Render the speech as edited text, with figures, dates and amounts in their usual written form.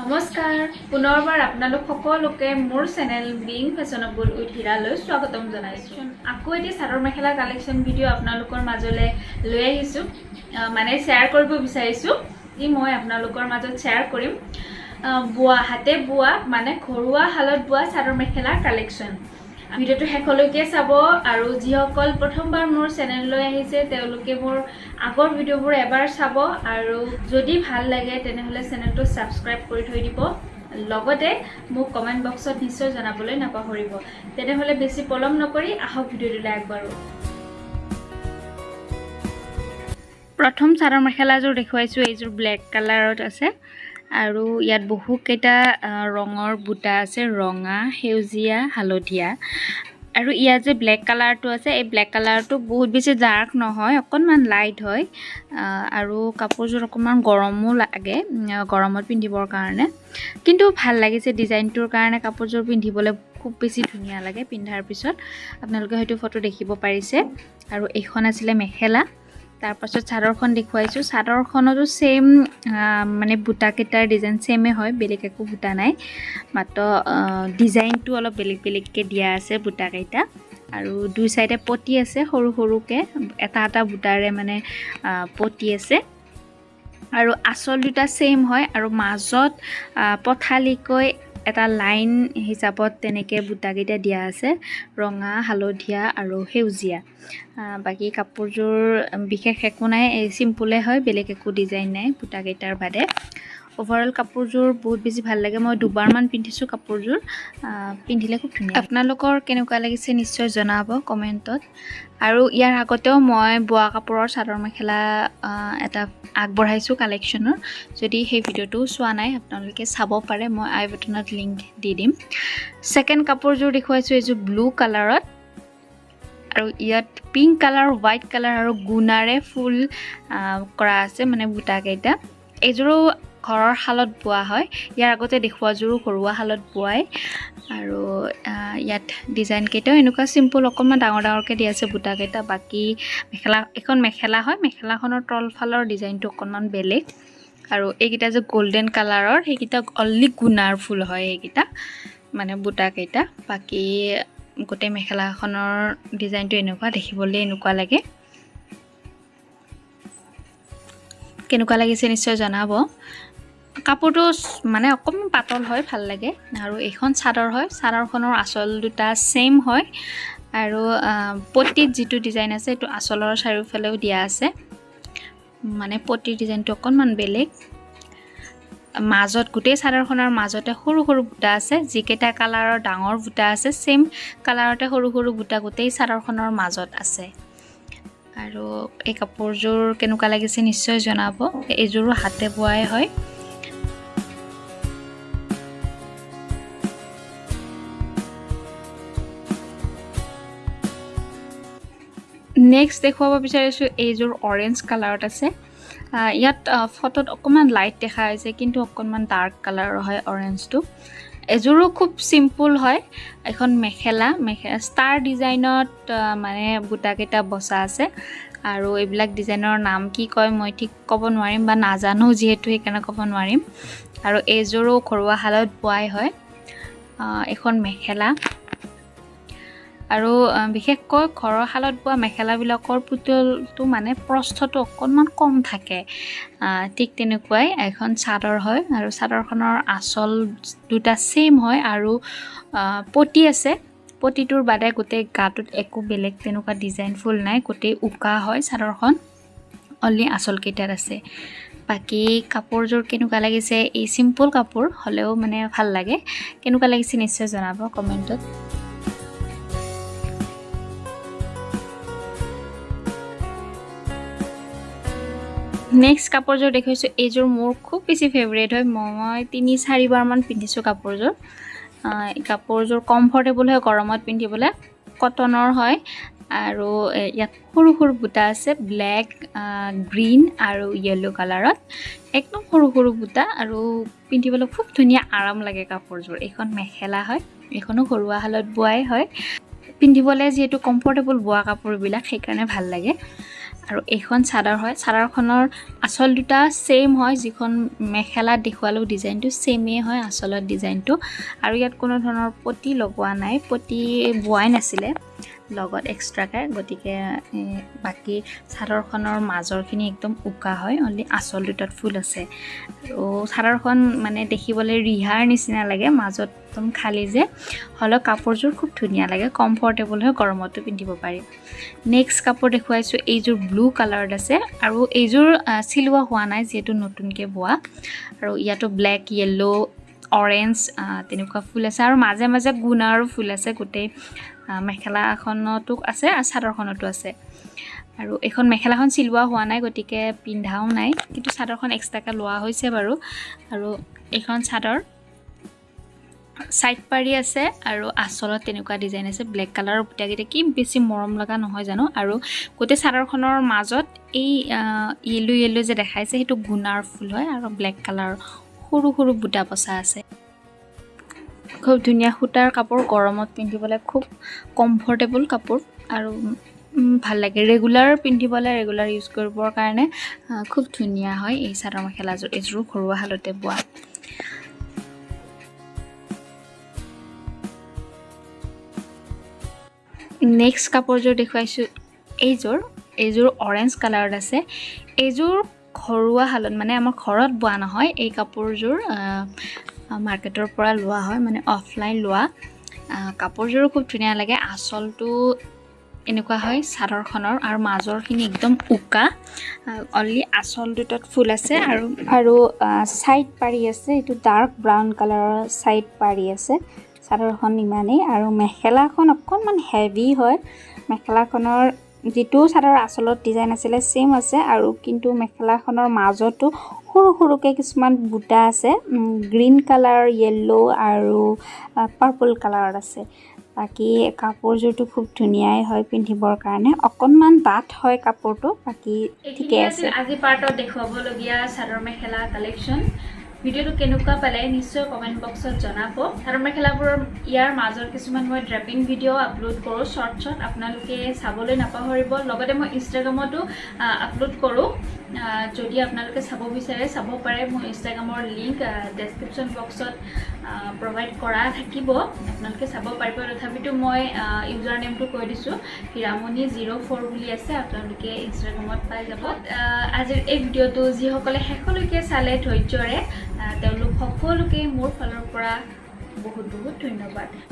নমস্কাৰ, পুনৰবাৰ আপোনালোক সকলোকে মোৰ চেনেল বিং ফেশ্বনেবল উইথ হীৰালৈ স্বাগতম জনাইছোঁ। আকৌ এটি চাদৰ মেখেলা কালেকশ্যন ভিডিঅ' আপোনালোকৰ মাজলৈ লৈ আহিছোঁ, মানে শ্বেয়াৰ কৰিব বিচাৰিছোঁ। যি মই আপোনালোকৰ মাজত শ্বেয়াৰ কৰিম বোৱা, হাতে বোৱা, মানে ঘৰুৱা শালত বোৱা চাদৰ মেখেলা কালেকশ্যন। ভিডিঅ'টো শেষলৈকে চাব আৰু যিসকল প্ৰথমবাৰ মোৰ চেনেললৈ আহিছে, তেওঁলোকে মোৰ আগৰ ভিডিঅ'বোৰ এবাৰ চাব আৰু যদি ভাল লাগে তেনেহ'লে চেনেলটো ছাবস্ক্ৰাইব কৰি থৈ দিব। লগতে মোক কমেণ্ট বক্সত নিশ্চয় জনাবলৈ নাপাহৰিব। তেনেহ'লে বেছি পলম নকৰি আহক, ভিডিঅ'টোলৈ আগবাঢ়ো। প্ৰথম চাদৰ মেখেলাযোৰ দেখুৱাইছোঁ। এইযোৰ ব্লেক কালাৰত আছে আৰু ইয়াত বহুকেইটা ৰঙৰ বুটা আছে, ৰঙা, সেউজীয়া, হালধীয়া। আৰু ইয়াত যে ব্লেক কালাৰটো আছে, এই ব্লেক কালাৰটো বহুত বেছি ডাৰ্ক নহয়, অকণমান লাইট হয়। আৰু কাপোৰযোৰ অকণমান গৰমো লাগে গৰমত পিন্ধিবৰ কাৰণে, কিন্তু ভাল লাগিছে ডিজাইনটোৰ কাৰণে। কাপোৰযোৰ পিন্ধিবলৈ খুব বেছি ধুনীয়া লাগে পিন্ধাৰ পিছত। আপোনালোকে হয়তো ফটো দেখিব পাৰিছে। আৰু এইখন আছিলে মেখেলা। তাৰপাছত চাদৰখন দেখুৱাইছোঁ। চাদৰখনতো ছেইম, মানে বুটাকেইটাৰ ডিজাইন ছেইমে হয়, বেলেগ একো বুটা নাই, মাত্ৰ ডিজাইনটো অলপ বেলেগ বেলেগকৈ দিয়া আছে বুটাকেইটা। আৰু দুই চাইডে পতি আছে, সৰু সৰুকৈ এটা এটা বুটাৰে মানে পতি আছে। আৰু আচল দুটা ছেইম হয় আৰু মাজত পথালিকৈ এটা লাইন হিচাপত তেনেকৈ বুটাকেইটা দিয়া আছে, ৰঙা, হালধীয়া আৰু সেউজীয়া। বাকী কাপোৰযোৰ বিশেষ একো নাই, এই চিম্পুলে হয়, বেলেগ একো ডিজাইন নাই বুটাকেইটাৰ বাদে। অভাৰঅল কাপোৰযোৰ বহুত বেছি ভাল লাগে। মই দুবাৰমান পিন্ধিছোঁ কাপোৰযোৰ, পিন্ধিলে খুব ধুনীয়া। আপোনালোকৰ কেনেকুৱা লাগিছে নিশ্চয় জনাব কমেণ্টত। আৰু ইয়াৰ আগতেও মই বোৱা কাপোৰৰ চাদৰ মেখেলা এটা আগবঢ়াইছোঁ কালেকশ্যনৰ। যদি সেই ভিডিঅ'টোও চোৱা নাই, আপোনালোকে চাব পাৰে। মই আই বটনত লিংক দি দিম। ছেকেণ্ড কাপোৰযোৰ দেখুৱাইছোঁ। এইযোৰ ব্লু কালাৰত আৰু ইয়াত পিংক কালাৰ, হোৱাইট কালাৰ আৰু গুণাৰে ফুল কৰা আছে, মানে বুটাকেইটা। এইযোৰো ঘৰৰ শালত বোৱা হয়। ইয়াৰ আগতে দেখুওৱাযোৰো ঘৰুৱা শালত বোৱাই। আৰু ইয়াত ডিজাইনকেইটাও এনেকুৱা চিম্পুল, অকণমান ডাঙৰ ডাঙৰকৈ দিয়া আছে বুটাকেইটা। বাকী মেখেলা, এইখন মেখেলা হয়। মেখেলাখনৰ তলফালৰ ডিজাইনটো অকণমান বেলেগ। আৰু এইকেইটা যে গল্ডেন কালাৰৰ, সেইকেইটা অনলি গুণাৰ ফুল হয় সেইকেইটা, মানে বুটাকেইটা। বাকী গোটেই মেখেলাখনৰ ডিজাইনটো এনেকুৱা, দেখিবলৈ এনেকুৱা লাগে। কেনেকুৱা লাগিছে নিশ্চয় জনাব। কাপোৰটো মানে অকণমান পাতল হয়, ভাল লাগে। আৰু এইখন চাদৰ হয়। চাদৰখনৰ আঁচল দুটা ছেইম হয় আৰু পটিত যিটো ডিজাইন আছে, সেইটো আঁচলৰ চাৰিওফালেও দিয়া আছে, মানে পটিৰ ডিজাইনটো অকণমান বেলেগ। মাজত, গোটেই চাদৰখনৰ মাজতে সৰু সৰু বুটা আছে। যিকেইটা কালাৰৰ ডাঙৰ বুটা আছে, ছেইম কালাৰতে সৰু সৰু বুটা গোটেই চাদৰখনৰ মাজত আছে। আৰু এই কাপোৰযোৰ কেনেকুৱা লাগিছে নিশ্চয় জনাব। এইযোৰো হাতে বোৱাই হয়। নেক্সট দেখুৱাব বিচাৰিছোঁ, এইযোৰ অৰেঞ্জ কালাৰত আছে। ইয়াত ফটোত অকণমান লাইট দেখা হৈছে, কিন্তু অকণমান ডাৰ্ক কালাৰৰ হয় অৰেঞ্জটো। এযোৰো খুব চিম্পুল হয়। এখন মেখেলা, মেখেলা ষ্টাৰ ডিজাইনত মানে বুটাকেইটা বচা আছে। আৰু এইবিলাক ডিজাইনৰ নাম কি কয় মই ঠিক ক'ব নোৱাৰিম বা নাজানো যিহেতু, সেইকাৰণে ক'ব নোৱাৰিম। আৰু এইযোৰো ঘৰুৱা শালত বোৱাই হয়। এইখন মেখেলা। আৰু বিশেষকৈ ঘৰৰ শালত বোৱা মেখেলাবিলাকৰ পুতলটো, মানে প্ৰস্থটো অকণমান কম থাকে। ঠিক তেনেকুৱাই এখন চাদৰ হয় আৰু চাদৰখনৰ আঁচল দুটা ছেইম হয় আৰু পতি আছে। পতিটোৰ বাদে গোটেই গাটোত একো বেলেগ তেনেকুৱা ডিজাইন ফুল নাই। গোটেই উকা হয় চাদৰখন, অনলি আঁচলকেইটাত আছে। বাকী কাপোৰযোৰ কেনেকুৱা লাগিছে? এই চিম্পুল কাপোৰ হ'লেও মানে ভাল লাগে। কেনেকুৱা লাগিছে নিশ্চয় জনাব কমেণ্টত। নেক্সট কাপোৰযোৰ দেখুৱাইছোঁ। এইযোৰ মোৰ খুব বেছি ফেভৰেট হয়। মই তিনি চাৰিবাৰমান পিন্ধিছোঁ কাপোৰযোৰ। এই কাপোৰযোৰ কমফৰ্টেবল হয় গৰমত পিন্ধিবলৈ। কটনৰ হয় আৰু ইয়াত সৰু সৰু বুটা আছে, ব্লেক, গ্ৰীণ আৰু য়েল্ল' কালাৰত একদম সৰু সৰু বুটা। আৰু পিন্ধিবলৈ খুব ধুনীয়া, আৰাম লাগে কাপোৰযোৰ। এইখন মেখেলা হয়। এইখনো ঘৰুৱা শালত বোৱাই হয়। পিন্ধিবলৈ যিহেতু কমফৰ্টেবল বোৱা কাপোৰবিলাক, সেইকাৰণে ভাল লাগে। আৰু এইখন চাদৰ হয়। চাদৰখনৰ আঁচল দুটা ছেইম হয়, যিখন মেখেলাত দেখুৱালেও ডিজাইনটো ছেইমেই হয় আঁচলত ডিজাইনটো। আৰু ইয়াত কোনো ধৰণৰ পতি লগোৱা নাই, পতি বোৱাই নাছিলে লগত এক্সট্ৰাকৈ, গতিকে বাকী চাদৰখনৰ মাজৰখিনি একদম উকা হয়, অনলি আঁচল দুটাত ফুল আছে। আৰু চাদৰখন মানে দেখিবলৈ ৰিহাৰ নিচিনা লাগে, মাজত একদম খালী যে, হ'লেও কাপোৰযোৰ খুব ধুনীয়া লাগে, কমফৰ্টেবল হয়, গৰমতো পিন্ধিব পাৰি। নেক্সট কাপোৰ দেখুৱাইছোঁ, এইযোৰ ব্লু কালাৰত আছে আৰু এইযোৰ চিলোৱা হোৱা নাই যিহেতু নতুনকৈ বোৱা। আৰু ইয়াতো ব্লেক, য়েল্ল', অৰেঞ্জ তেনেকুৱা ফুল আছে আৰু মাজে মাজে গুণাৰো ফুল আছে, গোটেই মেখেলাখনতো আছে আৰু চাদৰখনতো আছে। আৰু এইখন মেখেলাখন চিলোৱা হোৱা নাই, গতিকে পিন্ধাও নাই, কিন্তু চাদৰখন এক্সট্ৰাকৈ লোৱা হৈছে বাৰু। আৰু এইখন চাদৰ ছাইড পাৰি আছে আৰু আঁচলত তেনেকুৱা ডিজাইন আছে। ব্লেক কালাৰৰ বুটাকেইটা কি বেছি মৰম লগা নহয় জানো? আৰু গোটেই চাদৰখনৰ মাজত এই য়েল্ল' য়েল্ল' যে দেখাইছে সেইটো গুণাৰ ফুল হয় আৰু ব্লেক কালাৰৰ সৰু সৰু বুটা বচা আছে। খুব ধুনীয়া সূতাৰ কাপোৰ, গৰমত পিন্ধিবলৈ খুব কমফৰ্টেবল কাপোৰ আৰু ভাল লাগে ৰেগুলাৰ পিন্ধিবলৈ, ৰেগুলাৰ ইউজ কৰিবৰ কাৰণে খুব ধুনীয়া হয় এই চাদৰ মেখেলাযোৰ। এইযোৰো ঘৰুৱা শালতে বোৱা। নেক্সট কাপোৰযোৰ দেখুৱাইছোঁ, এইযোৰ অৰেঞ্জ কালাৰত আছে। এইযোৰ ঘৰুৱা শালত, মানে আমাৰ ঘৰত বোৱা নহয়, এই কাপোৰযোৰ মাৰ্কেটৰ পৰা লোৱা হয়, মানে অফলাইন লোৱা। কাপোৰযোৰো খুব ধুনীয়া লাগে। আঁচলটো এনেকুৱা হয় চাদৰখনৰ আৰু মাজৰখিনি একদম উকা, অনলি আঁচল দুটাত ফুল আছে আৰু আৰু ছাইড পাৰি আছে। এইটো ডাৰ্ক ব্ৰাউন কালাৰৰ ছাইড পাৰি আছে চাদৰখন, ইমানেই। আৰু মেখেলাখন অকণমান হেভি হয়। মেখেলাখনৰ যিটো চাদৰৰ আঁচলত ডিজাইন আছিলে ছেইম আছে, আৰু কিন্তু মেখেলাখনৰ মাজতো সৰু সৰুকৈ কিছুমান বুটা আছে, গ্ৰীণ কালাৰ, য়েল্ল' আৰু পাৰ্পল কালাৰত আছে। বাকী কাপোৰযোৰটো খুব ধুনীয়াই হয় পিন্ধিবৰ কাৰণে, অকণমান ডাঠ হয় কাপোৰটো, বাকী ঠিকে আছে। আজি পাৰ্টত দেখুৱাবলগীয়া চাদৰ মেখেলা কালেকশ্যন। ভিডিঅ'টো কেনেকুৱা পালে নিশ্চয় কমেণ্ট বক্সত জনাব। চাদৰ মেখেলাবোৰৰ ইয়াৰ মাজৰ কিছুমান মই ড্ৰেপিং ভিডিঅ' আপলোড কৰোঁ শ্বৰ্ট শ্বৰ্ট, আপোনালোকে চাবলৈ নাপাহৰিব। লগতে মই ইনষ্টাগ্ৰামতো আপলোড কৰোঁ, যদি আপোনালোকে চাব বিচাৰে চাব পাৰে। মোৰ ইনষ্টাগ্ৰামৰ লিংক ডেছক্ৰিপশ্যন বক্সত প্ৰভাইড কৰা থাকিব, আপোনালোকে চাব পাৰিব। তথাপিতো মই ইউজাৰ নেমটো কৈ দিছোঁ, হিৰামণি04 বুলি আছে, আপোনালোকে ইনষ্টাগ্ৰামত পাই যাব। আজিৰ এই ভিডিঅ'টো যিসকলে শেষলৈকে চালে ধৈৰ্যৰে, তেওঁলোক সকলোকে মোৰ ফালৰ পৰা বহুত বহুত ধন্যবাদ।